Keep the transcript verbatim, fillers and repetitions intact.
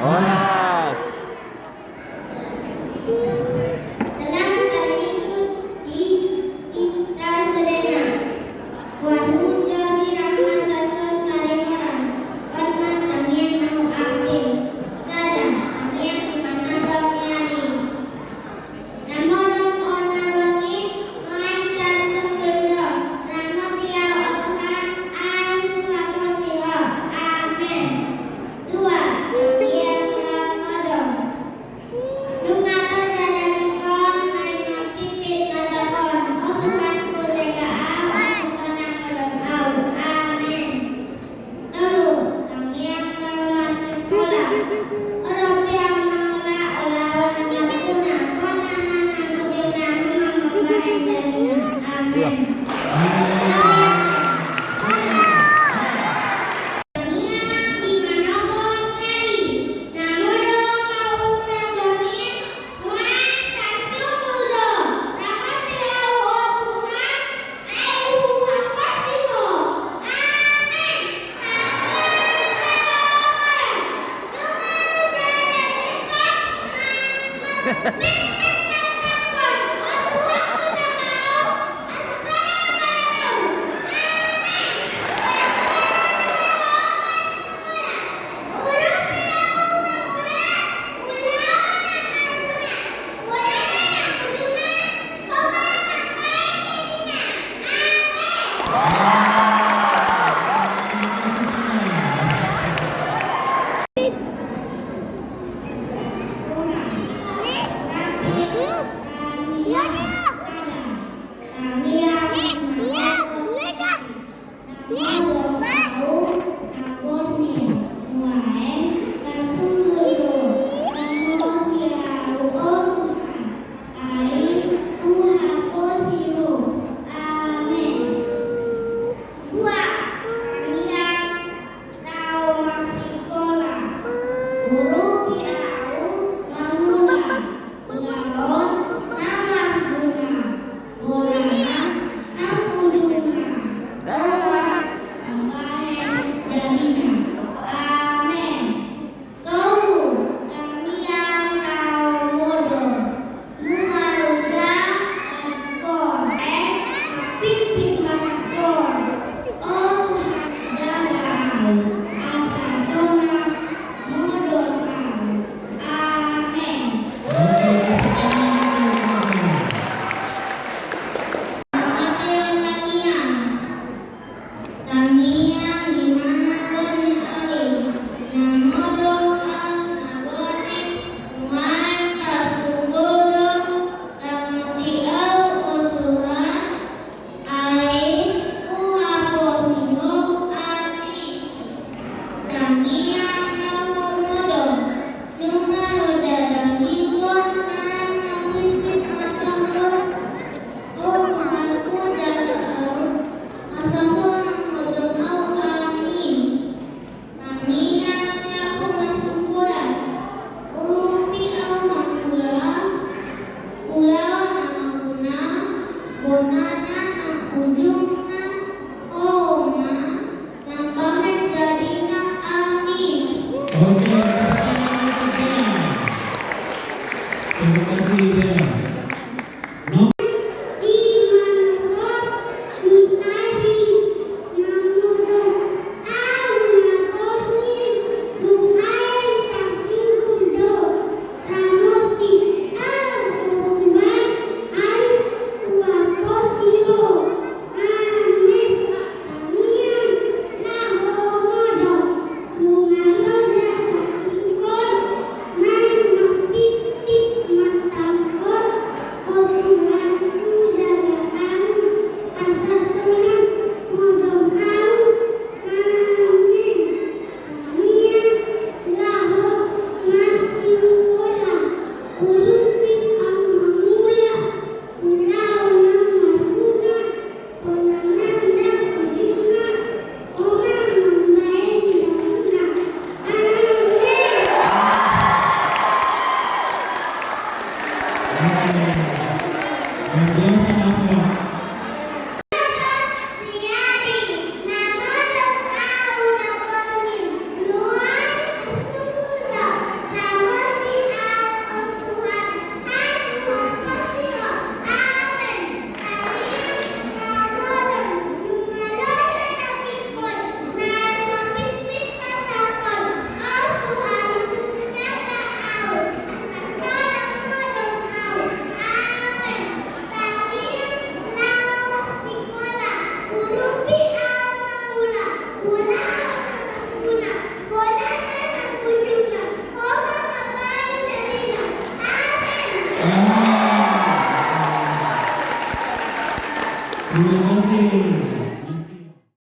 Horas. Tenang, tenang, di kita sedena. Tuhan hujan di rahmat kasut tadi orang. Warna tangiang nau akhir. Sada, tangiang di mana kau nyari. Na modom on na borngin, nuaeng tarsungkun do, ramoti ahu o Tuhan, ai huhaposi Ho. Amen. Dua, tangiang na modom. Nunga loja dagingkon, ai marpitpit matangkon, o Tuhan, hujalo ahu, asa sonang modom ahu. Amen. Tolu, tangiang na marsikola. Ro pe ahu mangula, ulaon na marguna, bona na ujungna, nunga mambahen jadina. Amen. Tangiang di mana kau nyari, na modom ahu na borngin, nuaeng tarsungkun do, ramoti ahu o Tuhan, ai huhaposi Ho. Amen. Dua, tangiang na marsikola. Urupi ahu mangula, ulaon na marguna, bona na ujungna, nunga mambahen jadina. Amen. Tolu, tangiang na modom. Nunga loja dagingkon, ai marpitpit matangkon, o Tuhan, jalo ahu, asa sonang modom ahu. Amen. Tangiang. Tangiang di mana kau nyari, na modom ahu na borngin, nuaeng tarsungkun do, ramoti ahu o Tuhan, ai huhaposi Ho. Amen. Tangiang na modom. Nunga loja dagingkon, ai marpitpit matangkon, o Tuhan, hujalo ahu, asa sonang modom ahu. Amen. Tangiang na humasumbulan. Urupi ahu mangula, ulaon na marguna, bona na ujungna, Ho ma mambahen jadina. Amen.